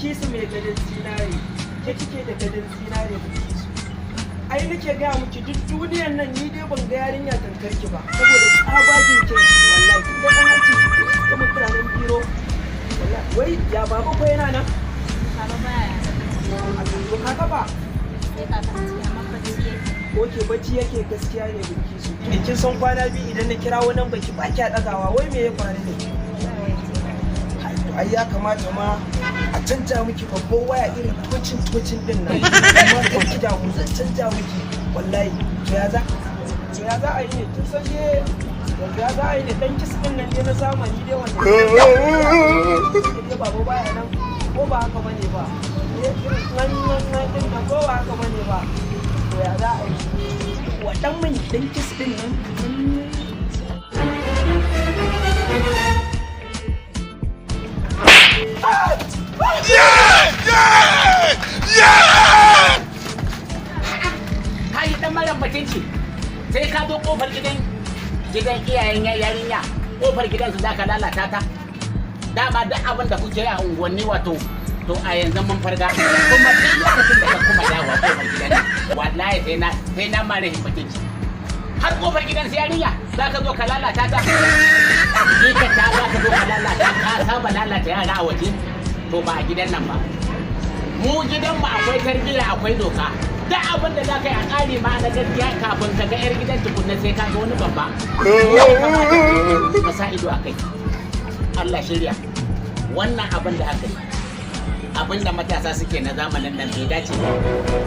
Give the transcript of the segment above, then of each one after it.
Bilkisu mai gadon zinare, ke kike da gadon zinare, Bilkisu. Ai nake gaya miki, duk duniyan nan ni dai ban ga yarinya tamkar ki ba, saboda tsabagen kyau. Wallahi kin ga dan hanci ki kamar turaren biro. Wallahi, wai ya baba ko yana nan? Baba baya. To, kaka ba? Sai kaka ce, amma bacci yake. Oke, bacci yake. Gaskiya ne, Bilkisu. Kin san kwana 2 idan na kira wannan baki ba kya dagawa, wai me ya faru ne? Ai, to ai ya kamata ma a canja miki babban waya irin tocin tocin din nan, amma kar ki damu, zan canja miki wallahi. To ya za a yi ne? Kin san dai yanzu ya za a yi ne, dan kiss din nan dai na zamani dai, wanda dai baba baya nan, ko ba haka bane ba? Eh, irin nan nan nan din nan, ko ba haka bane ba? To ya za a yi wa dan min dan kiss din nan? Ka yi dan mara mutunci, sai ka zo kofar gidan iyayen yarinya, kofar gidansu za ka lalata ta. Dama duk abin da kuke yi a unguwanni, wato to a yanzu mun farga. Kuma duk lokacin da ka kuma dawowa kofar gidan, wallahi sai na mara mutunci. Har kofar gidan su yarinya za ka zo ka lalata ta, ka ta za ka zo ka lalata. Ka saba lalata yara a waje, to ba a gidan nan ba. Mu gidan mu akwai tarbiyya, akwai doka. Duk abin da za ka yi a ƙari ma na gaskiya, kafin ka ga 'yar gidan tukunna sai ka ga wani babba ya kamata ka sa ido a kai. Allah shirya. Wannan abin da aka yi, abin da matasa suke na zamanin nan bai dace ba,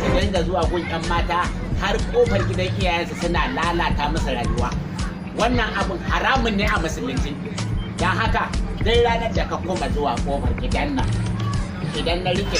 su dinga zuwa gun 'yan mata har kofar gidan iyayensu suna lalata musu rayuwa. Wannan abin haramun ne a musulunci. Don haka dai ranar da ka koma zuwa kofar gidan nan, idan na rike